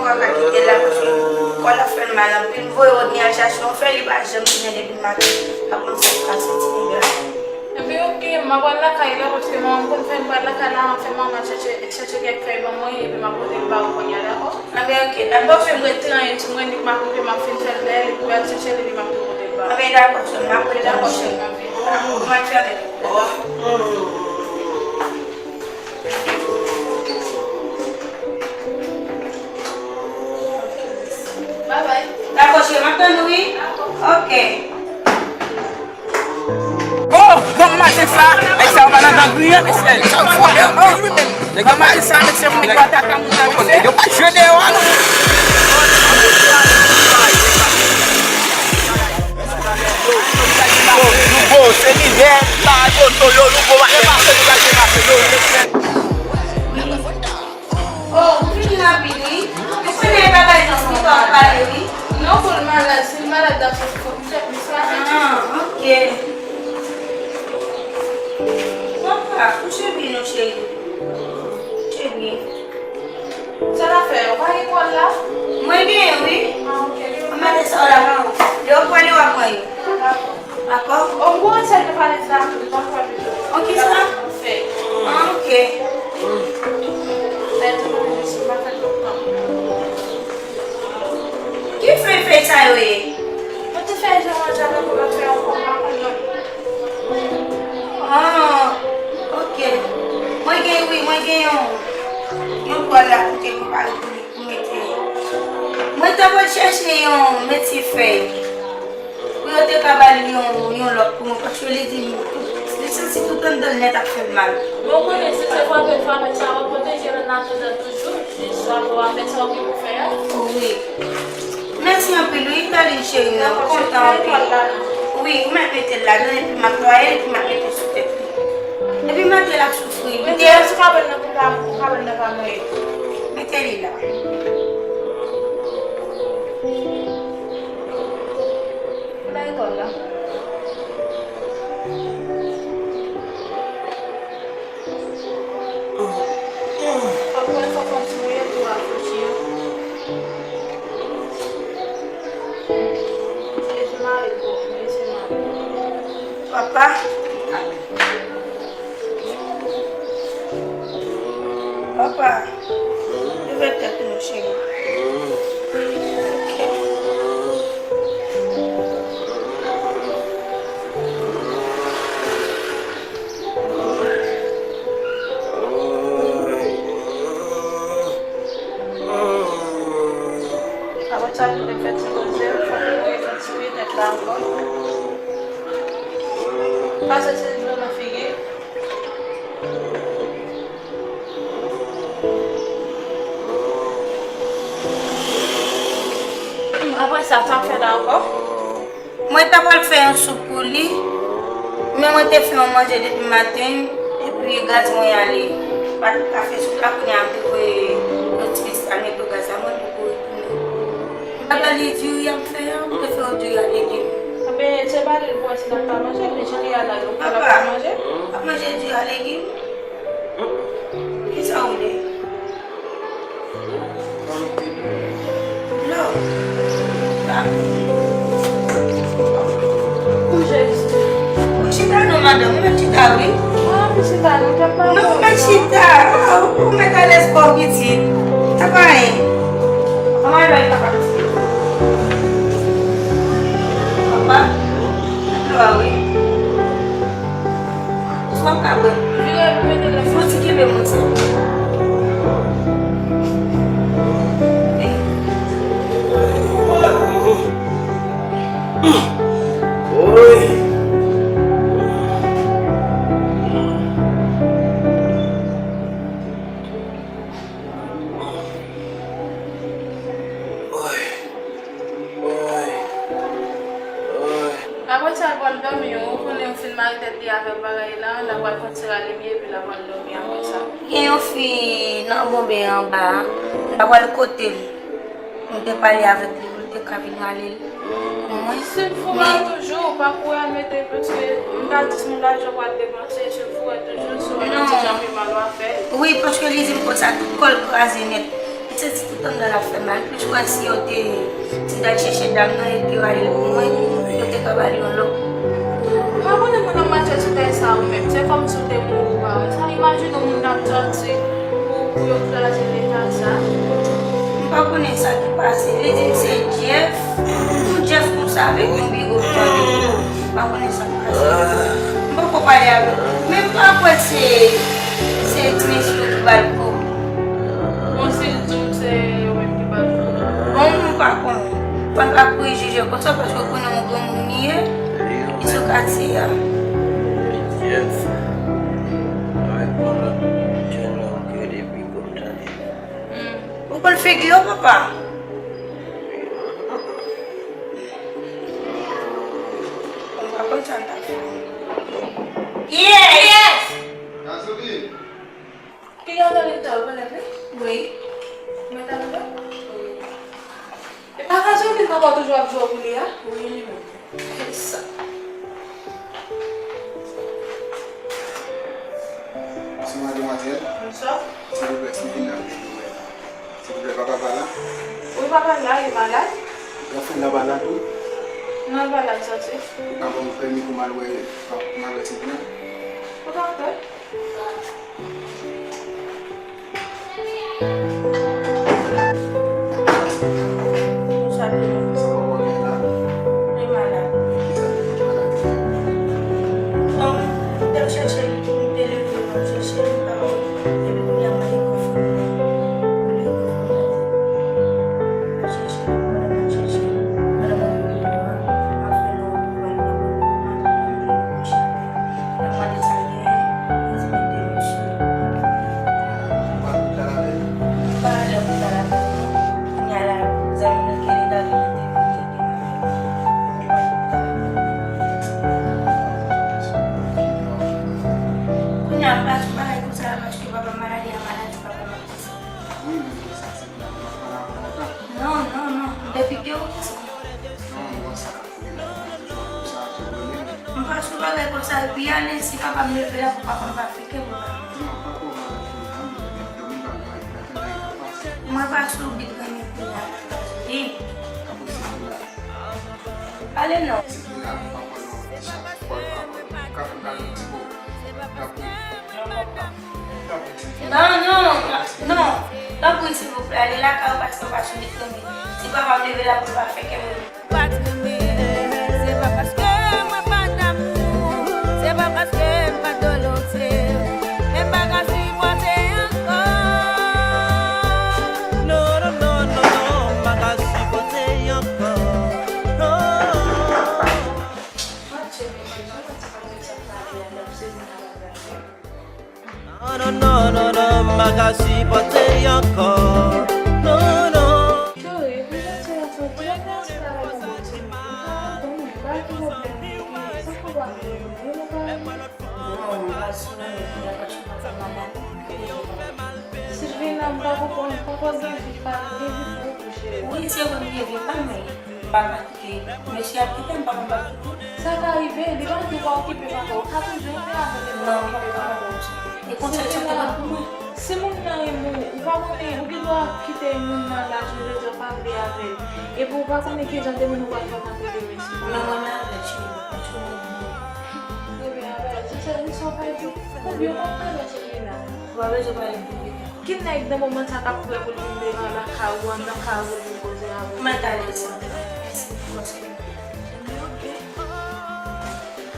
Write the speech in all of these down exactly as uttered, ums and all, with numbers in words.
Mwen ka kite l la paske kò l ap fè l mal anpil. M voye Rodney al chache yon fè, li pa janm tounen depi maten. M pa konn sa k pase ti nèg la. Ebyen, oke, m ap al lakay la paske manman m konn fè m pral lakay la, m ap fè manman chèche, chèche kèk fèy ban mwen, epi m ap pote l ba ou kounye a, dakò? Anben, oke, dakò. Bon, fè m ret trannyen ti mwen, li m ap rive, m ap fin fè l dèyè, li pou al chèche l, epi m ap tou pote l ba ou. Anben, dakò, chè, m ap ret trannyen. Dakò, chè, m ap vin. Dakò, m ap fè l. Bye bye. Dakò, chè, m ap tann ou, wi. Dakò. Oke. Oh, bon maten sa, nèg sa yo pa nan gang rien, mesye. Nèg yo maten sa, mesye, pou nèg yo atake moun nan, mesye. Yo pa jwe deyò a, non. Louko, se li menm, pa moto yo, Louko, pa depase, nou pral depase yo. Oh, ou vini rapid, wi. Ou konnen bagay nan sou pa w pale, wi. Non, pou l malad, si l malad, l ap soti fòk m fè plis la. Ah, oke. Papa, kouche byen non, cheri. Kouche byen. Sa l ap fè? Ou pa gen kòl la? Mwen genyen, wi. Ah, oke. Mwen mete sa w la. Lè w pran yo, w ap pran yo. Dakò. Dakò? O, m gon sèl de pale sa, m pa pale de. An ki sa? Fèy. Ah, oke. Fèy tou, m pa fè tout tan. Ki fèy, fèy sa yo ye? Mwen te fè jan manje avèk ou lòt fèy ankò, m pa konn non. Ah, oke. Mwen gen, wi, mwen gen yon, yon twal la kote mwen pare pou li, pou mete. Mwen t ap al chèche yon meti fèy. Pou yo te ka ba li yon, yon lòt pou mwen, paske li di m, li santi tout anndan l nèt ap fè l mal. Bon, konnen si se frape, frape sa va pwoteje l an atandan toujou, jis apre w ap fè sa w gen pou fè a. Wi. Mèsi anpil, wi, Darline cheri, mwen kontan anpil. Wi, ou mèt mete l ladan, epi m ap netwaye l, epi m ap mete l sou tèt li. Epi maten l ap soufri. Mete l sou kabann nan pou pa, pou kabann nan pa mouye. Mete li la. Ou nan lekòl la? Fòk mwen, fòk mwen ti mouye tou a fouti yo. Papa. Papa, leve tèt ou non, cheri. Apre sa, nou te fè ti poze, fòk nou te fè ti pi nèt la ankò. Pase ti dlo nan figi. Apre sa, sa m fè la ankò. Mwen ta pral fè yon soup pou li, men mwen te fè yon manje depi maten, epi gaz mwen ale. Pa t ka fè soup la, kounye a m te voye yon ti pitit al mete gaz la, mwen te kouri tounen. M pa ba li diri y ap fè a, m te fè yon diri a legim. Enben, se pa li l pou wè si l ap ka manje, men jan li a la, yo pou l ap ka manje. Papa, w ap manje diri a legim? Kisa w vle? Dlo. Ou chita non, madanm, ou mèt chita, wi. Ah, ou chita, non, papa. Non, ou mèt chita. Ah, ou mèt alèz kò w pitit. Sa pa anyen. Anmwey, papa. Papa, dlo a, wi. Swa ka bwè. Fò ti kenbe mwen sa. Woy. Woy. Woy. Apre sa, l pral dòmi, ou konnen ou fin mare tèt li avèk bagay la, l ap pral konn ti rale pye, epi l ap pral dòmi apre sa. Gen yon fi nan bonben anba a, m ta pral kote l. M te pale avèk li pou l te ka vin rale l pou mwen. Si l fou mal toujou, ou pa kouri al mete l, paske m ta di se yon lajan w pral depanse, si l fou toujou, si w wè yon ti jan pi mal w ap fè l. Wi, paske li di m konsa, tout kò l kraze nèt. Santi tout anndan l ap fè mal. Plis wè si yo te, si yo t al chèche dam nan epi yo ale l pou mwen, yo te ka ba l yon lòt. Ou pa konnen moun ap mache sou tèt sa ou menm. Se kòmsi w te mouri ou pa wè sa. Imajine yon moun ap sòti pou, pou yo kraze leta sa. M pa konnen sa ki pase. Li di m se Jeff. Yon Jeff konsa avèk yon big up tande. M pa konnen sa k pase. M poko pale avè l. Men m pa kwè se, se ti mesye yo ki ba l kou. Bon, si l di w se yo menm ki ba l kou. Bon, m pa konnen. Fò n pa prejije konsa paske w konnen yon granmoun li ye. Li sou katye a. Ou konn figi yo, papa? Mwen pa konn sa m t ap fè. Yes! Yes! Gazoline! Ki Gazoline sa, ou konn li? Wi. Mwen ta konn? Wi. E pa Gazoline papa toujou ap jwe pou li a? Wi, li menm. Ki sa? Bonsoir, mademwazèl. Bonsoir. Silvouplè, Sylvie nan vle nou wè la. Silvouplè, papa pa la? Wi, papa la, li malad. Granfrè l la pa la tou? Non, li pa la, li sòti. Ou ka ban m pèmi pou m al wè, pou m al wè Sylvie nan? Ou ka antre. Li malad. Bon, m t ap chèche l, m te leve, m ap chèche l, m pa wè l. Epi kounye a, m ale nan fon nan. M ale nan fon nan. M al chèche l, pandan m ap chèche l, pandan m ap fouye dlo a, m ap fè lòd pou m al pran dlo, m ap pran dlo nan kòchè. Lè m mande sa l genyen, li di mete dlo sou li. Ou pa lòt la avè l? M pa lè pou l ta la avè l non. Kounye a la, zanmi m nan ki rele David li te vin ede m avè l. Kounye a, m pa sou bagay konsa la paske papa m malad, e a maladi papa m ap pase. Wi, men sa se pou n ap pale anpil tan. Non, non, non. M te pike w konsa. Non, bon, sa k ap fouye la, sa ap fouye la. M pa sou bagay konsa, epi ale, si papa m leve la pou papa m pa feke m la. Non, pa twò malad pou li, non, men dòmi pa gen anyen, men tann anyen k ap pase. Mwen pa sou bit renmen pou la, Gazoline. Ka posib pou la. Ale non. Si pou la, pa pran non, ti chat, pa pran non. Ka fè m gade yon ti bo. Tanpri. Non, non, non. Tanpri, silvouplè, ale lakay ou paske w pa sou bit renmen. Si papa m leve la pou l pa feke m. Pa t renmen, se pa paske mwen pa damou, se pa paske m pa Dolotye, men m pa ka sipòte ankò. Non, non, non, non, non, m pa ka sipòte ankò. Non. Non, non, non, non, non, m pa ka sipòte ankò. Non, non. Cheri, epi Bondye ap fè tout bagay pou Bondye. Ou pa konprann, pa gen pwoblèm, sa k ap rive nou, nou pa. Non, m pa sou, m pa sou, m pa sou. Silvina, m pa konprann, m pa konn gen vi pa m, gen vi pou ou, cheri. Wi, se vre, m gen vi pa m, men m pa ka kite. Mesye ap kite m, pa konn pa kite. Sa ka rive, li pa di w pa okipe papa, ou ka toujou ete avè l, li pa okipe papa. E konsèy sa te bon pou mwen. Si moun nan renmen w, ou pa konnen, ou gen dwa kite moun nan la, jan yo di, w pa vle avè l. Epi ou pa konnen kijan de moun ou pral fè rankontre demen, si ou renmen avè l, cheri, ou pa toujou renmen. Renmen avè l, se sèl sa w ka di. Konbyen w p ap pale, Silvina? Ou pa bezwen pale m konbyen. Ki nèg nan moman sa k ap prè pou l vin devan lakay ou, anndan kay ou, pou l vin koze avè w? Mwen t alèz. Mèsi pou konsèy.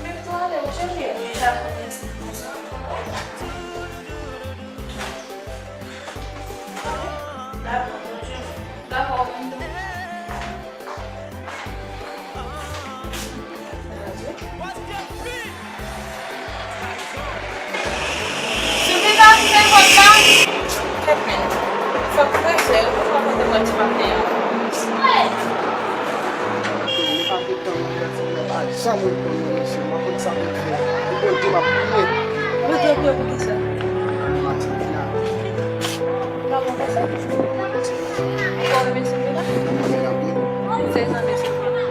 Men tou alèz, cheri. Dakò, mèsi. Dakò, bonjou. Dakò, bonjou. Silvina, kite pòt la. Kèt men, fòk prese, ou pa konn de mwen ti maten an. Li pa gen tan, mwen pèdi, mwen pa janm reponn mwen, mesye. Mwen konn sa mwen fè. Pou Bondye, m ap priye. Bondye, Bondye, pou kisa? Mwen pa konn sa. Ou pa konn sa? Ou pa renmen Silvina? Mwen renmen l anpil. Ou se zanmi Silvina?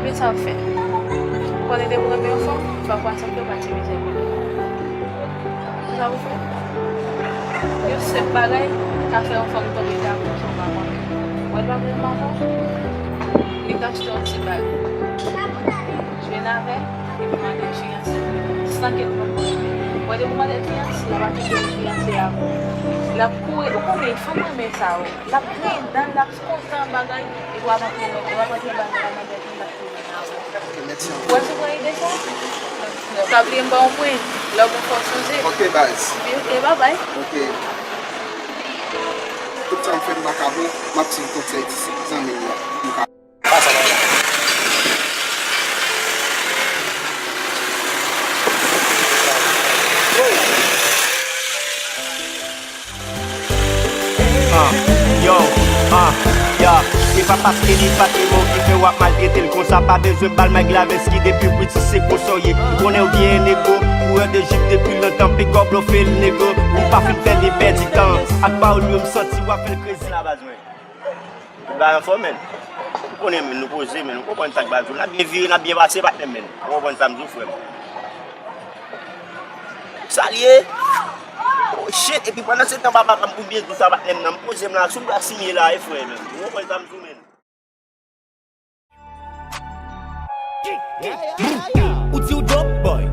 Men sa w ap fè. Ou konnen depi w renmen yon fanm, ou pa pou aksepte yon pati mizè pou li. Sa w ap fè? Yon senp bagay, Ka fè yon fanm tonbe damou, sa w pa konnen. Wè l pa vle m avè w. Li t achte yon ti bag. Jwenn avè l, epi mande l fiyanse. San ke l konn. Wè depi w mande l fiyanse, l ap achte yon fiyanse avè w. L ap kouri, ou konnen, fanm renmen sa, wi. L ap griyen dan l, l ap kontan bagay, epi w ap antre nan, w ap antre nan bagay, w ap mande l fiyanse. Mèsi ankò. Wè, si w pran ide sa, pa bliye m ba w pwen. Lè w gen fòs, sonje. Ok, baz. Epi, ok, babay. Ok. Tout sa m fè m pa ka bon, m ap suiv konsèy ti zanmi m nan. M ka. Pa sa, pa sa. Ah, yo, ah, ya. Se pa paske li pa te bon ki fè w ap maltrete l konsa. Pa bezwen ba l Mike Laveski depi w piti se konsa w ye. M konnen w byen nego, kourè de jip depi lontan, pikò blofe l nego. Ou pa fin fè li pèdi tan ak pawòl yo, m santi w ap fè l krezi. La baz mwen. Tout bagay anfòm, menn. Ou konnen, menn, nou poze, menn. Ou konprann sa k ba di w. N ap byen vire, n ap byen pase, patnè m, menn. Ou konprann sa m di w, frè m. Sa l ye? Oh, shit. Epi pandan se tan, papa, m pou byen di w sa, patnè m nan. M poze m la, sou bra simye la, e frè, menn. Ou konprann sa m di w, menn. Ou di ou dope boy,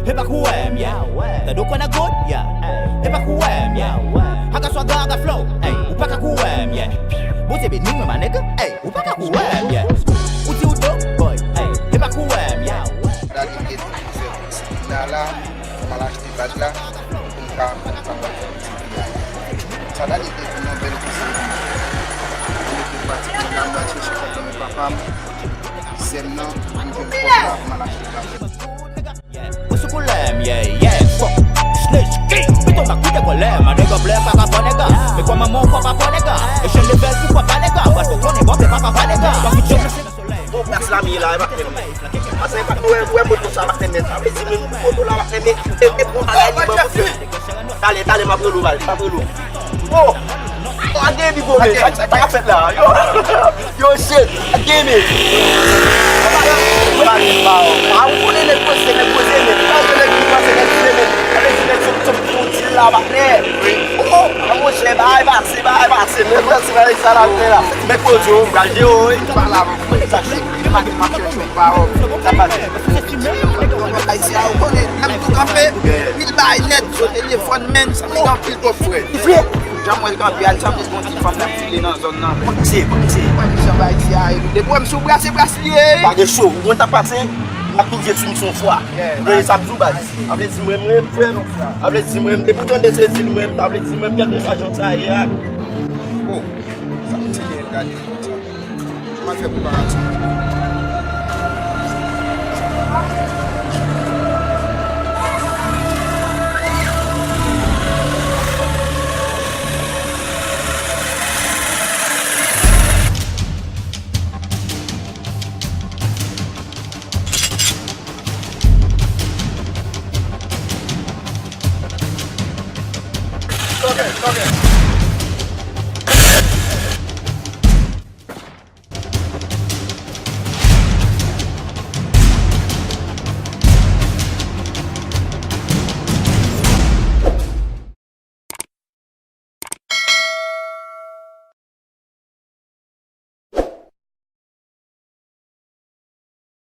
e pa k ou wè m, yeah. Tande w kwè nan God, yeah, e pa k ou wè m, yeah. Haga swaga, haga flow, ey, ou pa ka k ou wè m, yeah. Bondye beni mwen, my nigga, ey, ou pa ka k ou wè m, yeah. Ou di ou dope boy, ey, e pa k ou wè m, yeah. Daddy Kate, se la la, m al achte bag la, pou m ka, pou m ka bay fè yon ti piyay. Sa Daddy Kate vin yon bèl konsèy pou mwen. Mwen te pratikman la, m al chèche kòb nan men papa m, sè m nan, pou m jwenn kòb la, pou m al achte bag. Mwen sou koulè m, yeah, yeah, fuck. Snitch, king, pito m ak koute kòlè, my nigga, blè pa ka fò nèga. Men kòman manman w pa fò nèga? E chen level pou papa nèga. Bòs pou konnen bòs pa papa nèga. Bon, gras la m ye la, e pa tèlman. Pase pa nou wè, wè moto sa pa renmen. Sa vle di menm moto la pa renmen. E, e bon bagay li ban pou fè. Talè, talè, m ap rele w, m ap rele w. Oh! Oh, a gen bi gwo men. Sa k ap fèt la? Yo! Yo, shit! A gen men. Pa ou konnen nèg poze, nèg poze men. Pa ou nèg ki panse nèg poze men. Sa vle di nèg sot, sot pou di la, patnè. Oh! A monchè, bay pase, bay pase. Men pase, bay sa la, men la. Nèg poze, yo, gaje, yo, wi. Pa la, mwen, sa, se pa ki m ap chèche yon pawòl. Sa pase. Ayisyen, ou konnen, lè m tou kanpe, pil bay nèt, sou telefòn, menn, sa nèg anpil twòp frè. Jan mwen kanpe a, li sanble se yon ti fanm k ap file nan zòn nan. Pase, pase. Mwen, jan bay ti a, depi w wè m sou bra, se bra li ye. Pa gen cho, ou konn sa k pase, m ap tou vye sou m se yon fwa. Ou tande sa m di w, baz? A vle di mwen, mwen, frè m. A vle di mwen, depi w tande se di l mwen, a vle di mwen, kèlkeswa jan sa ye a. Oh, sa m di, gade. M al fè preparasyon.